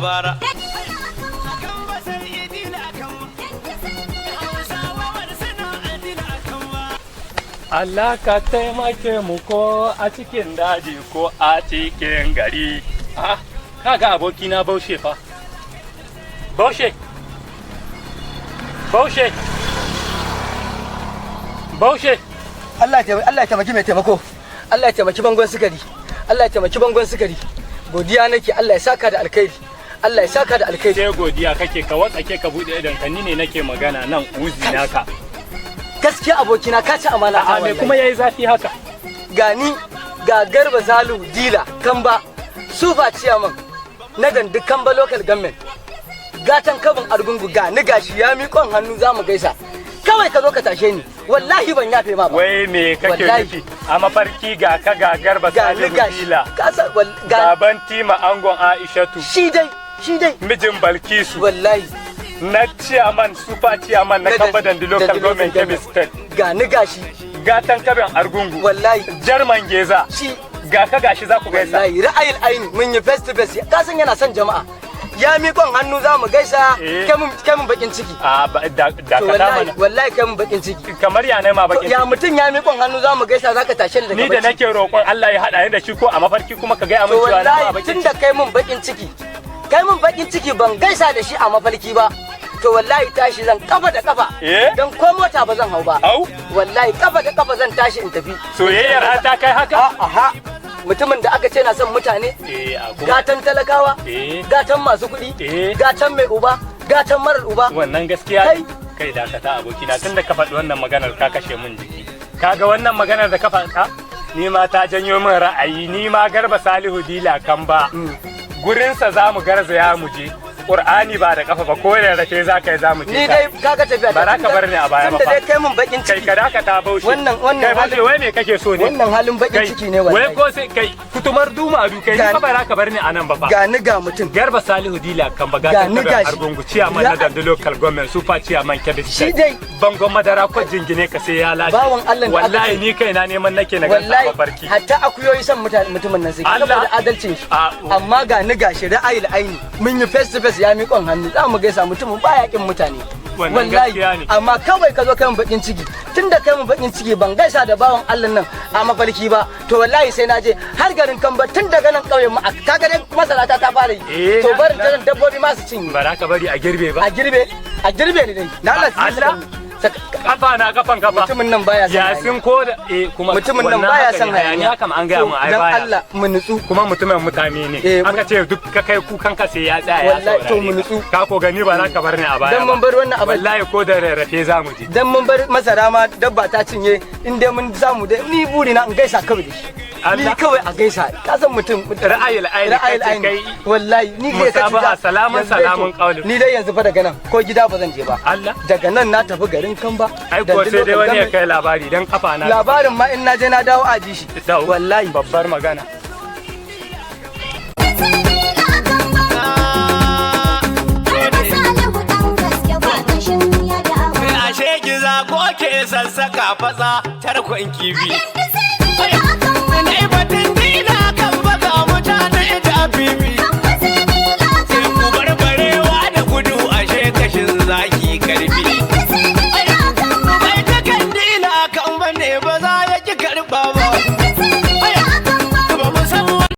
Bara. Allah ka taimake mu ko a cikin daji ko a cikin gari. Ah, kaga abokina Baushe fa. Baushe. Baushe. Baushe. Allah ya taimaki mai taimako. Allah ya taimaki bangon sukari. Allah ya taimaki bangon sukari. Godiya nake, Allah ya saka da alkhairi. Allah ya saka da alkhairi. Sai godiya kake, ka watsake ka bude idon ka, ni ne nake magana nan, uzi naka. Gaskiya abokina, ka ci amana ta A me wallahi. kuma yayi zafi haka? Gani ga Garba Salu Dila Kamba, super chairman na Gandu Kamba Local Government. Gatan kabin Argungu, ga ni gashi ya miƙon hannu za mu gaisa. Kawai ka zo ka tashe ni. Wallahi ban yafe ma ba. Wai me kake Wallahi. nufi? A mafarki ga ka ga Garba Ga ni Salihu gashi. Dila. Ka san ga Baban Tima, angon Aishatu. Shi dai, shi dai. Mijin Balkisu. Wallahi. Na chairman, super chairman na Kamba Dandi Local Government, Kebbi State. Ga ni gashi. Gatan kabin Argungu. Wallahi. Jarman Geza. Shi. Ga ka gashi za ku gaisa. Wallahi ra'ayin aini mun yi face to face. Ka san yana son jama'a. Ya miƙon hannu za mu gaisa, kai mun bakin ciki. A ba da To dakata wallahi mana. Wallahi kai mun bakin ciki. Kamar ya nema To bakin ya ciki? mutum ya miƙon hannu za mu gaisa, zaka tashe ni daga Ni da bacci? nake roƙon Allah ya haɗa ni da shi ko a mafarki, kuma ka gaya To min cewa na ma wallahi bakin tun da kai mun bakin ciki, kai mun bakin ciki, ban gaisa da shi a mafarki ba. To wallahi tashi zan kafa da kafa. Eh? Dan ko mota ba zan hau ba. Au? Wallahi kafa da kafa zan tashi in tafi. Soyayyar har ta kai haka? Aha. Mutumin da aka ce na son mutane, Eh, a kuma. gatan talakawa, gatan masu kuɗi, gatan mai uba, gatan marar uba. Wannan gaskiya. Kai. Kai, dakata abokina, tun da ka faɗi wannan maganar ka kashe min jiki. Kaga wannan maganar da ka faɗa? Ni ma ta janyo min ra'ayi, ni ma Garba Salihu Dila kan ba. Gurinsa za mu garzaya mu je. Qur'ani ba da kafa ba, ko da rake za ka yi za mu je. Ni dai kaga tafiya Ba za ka bar ni a baya ba Tunda fa. dai kai mun bakin Kai ciki. ka dakata, Baushe. Wannan Kai Baushe, wai me kake so ne? Wannan halin bakin Kai, ciki ne wallahi. wai ko sai kai kutumar duma du kai, ni fa ba za ka bar ni a nan ba fa. Ga ni ga mutum. Garba Salihu Dila kan ba, Ga gatan ni kabin gashi. Argungu, ciyaman na Dandi Local Government, super chairman Kebbi Shi State. dai. Bangon madara ko jingine ka sai ya lashe. Bawan Allah da aka Wallahi ni kaina neman nake na gansa a Wallahi mafarki. hatta akuyoyi son mutane mutumin nan suke Allah. saboda adalcin shi. A Amma ga ni gashi ra'ayil aini mun yi face to face, ya miƙon hannu za mu gaisa, mutumin baya kin mutane. Wannan gaskiya ne. Amma kawai ka zo kai mun bakin ciki, tunda kai mun bakin ciki ban gaisa da bawan Allah nan a mafarki ba, to wallahi sai na je har garin Kamba, tun daga nan ƙauyen mu kaga dai masara ta ta fara yi. Eh, To barin ta nan dabbobi ma su cinye. Ba za ka bari a girbe ba. A girbe, a girbe ni dai na Allah. Allah. Kafa na kafan kafa. Mutumin nan baya son Yasin ko da eh kuma Mutumin nan wannan baya haka son ne, hayaniya kam an gaya To, mun ai dan baya. Allah mu nutsu. Kuma mutumin mutane ne. Eh, Aka ce duk ka kai kukan ka sai ya tsaya ya Wallahi, to saurare mu ka. nutsu. Ka ko gani ba za ka bar ni a baya Dan mun ba. bar wannan abin. Wallahi ko da rarrafe za mu je. Dan mun bar masara ma dabba ta cinye, in dai mun samu dai, ni buri na in gaisa kawai da shi. Ni Allah. kawai a gaisa, ka san mutum Ra'ayil aini ra'ayil kace aini. kai. Wallahi ni kai ka Musabaha, cuta. salamun Yanzu dai to, salamun qaulun. Ni dai yanzu fa daga nan ko gida ba zan je ba. Allah. Daga nan na tafi garin Kamba. Ai ko sai dai wani ya kai labari dan kafa na. Labarin ma in na je na dawo a ji shi. Dau. Wallahi. Babbar magana. Ashe giza ko ke sassaka fatsa tarkon kifi. Nai batun dina kan baka mutane da bibi. Sai ku barbarewa da gudu, ashe kashin zaki karfi. Bai ta kan dila kan bane ba za